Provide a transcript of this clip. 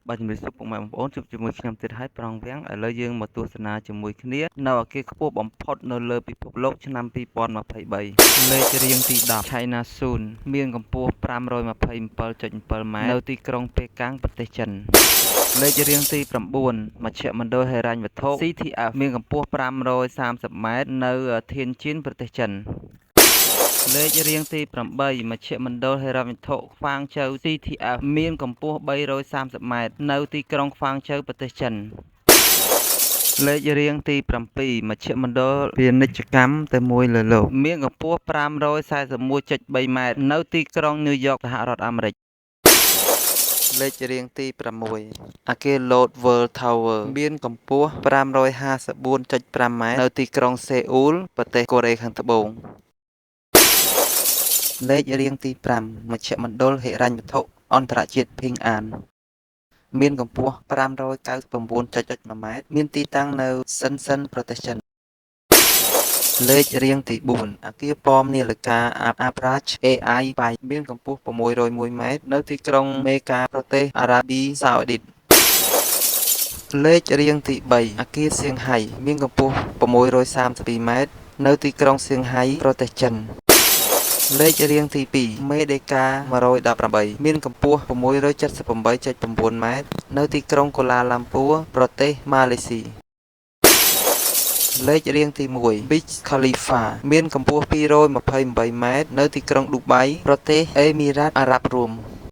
បាទជំរាបសួរពុកម៉ែបងប្អូនជួបជាមួយខ្ញុំទៀតហើយប្រងវាំងឥឡូវយើងមកទស្សនាជាមួយគ្នានៅអគារខ្ពស់បំផុតនៅលើពិភពលោកឆ្នាំ2023លេខរៀងទី10 China Sun មានកម្ពស់527.7ម៉ែត្រនៅទីក្រុងប៉េកាំងប្រទេសចិនលេខរៀងទី9មជ្ឈមណ្ឌលហិរញ្ញវត្ថុ CTF មានកម្ពស់530ម៉ែត្រនៅធានជីនប្រទេសចិនលេខរៀងទី8មជ្ឈមណ្ឌលហិរញ្ញវត្ថុក្វាងជូវ CTF មានកម្ពស់330ម៉ែត្រនៅទីក្រុងក្វាងជូវប្រទេសចិនលេខរៀងទី7មជ្ឈមណ្ឌលពាណិជ្ជកម្មតែមួយលើលោកមានកម្ពស់541.3ម៉ែត្រនៅទីក្រុងញូវយ៉កសហរដ្ឋអាមេរិកលេខរៀងទី6អគារ Lotte World Tower មានកម្ពស់554.5ម៉ែត្រនៅទីក្រុងសេអ៊ូលប្រទេសកូរ៉េខាងត្បូងលេខរៀងទី5មជ្ឈមណ្ឌលហិរញ្ញវត្ថុអន្តរជាតិភីងអានមានកម្ពស់599.1ម៉ែត្រមានទីតាំងនៅសិនសិនប្រទេសចិនលេខរៀងទី4អគារប៉មនាឡិកា Abraj AI បាយមានកម្ពស់601ម៉ែត្រនៅទីក្រុងមេកាប្រទេសអារ៉ាប៊ីសាអូឌីតលេខរៀងទី3អគារសៀងហៃមានកម្ពស់632ម៉ែត្រនៅទីក្រុងសៀងហៃប្រទេសចិនលេខរៀងទី2មេដេកា118មានកម្ពស់678.9ម៉ែត្រនៅទីក្រុងកូឡាឡាំពួរប្រទេសម៉ាឡេស៊ីលេខរៀងទី1 Burj Khalifa មានកម្ពស់228ម៉ែត្រនៅទីក្រុងឌូបៃប្រទេសអេមីរ៉ាតអារ៉ាប់រួម។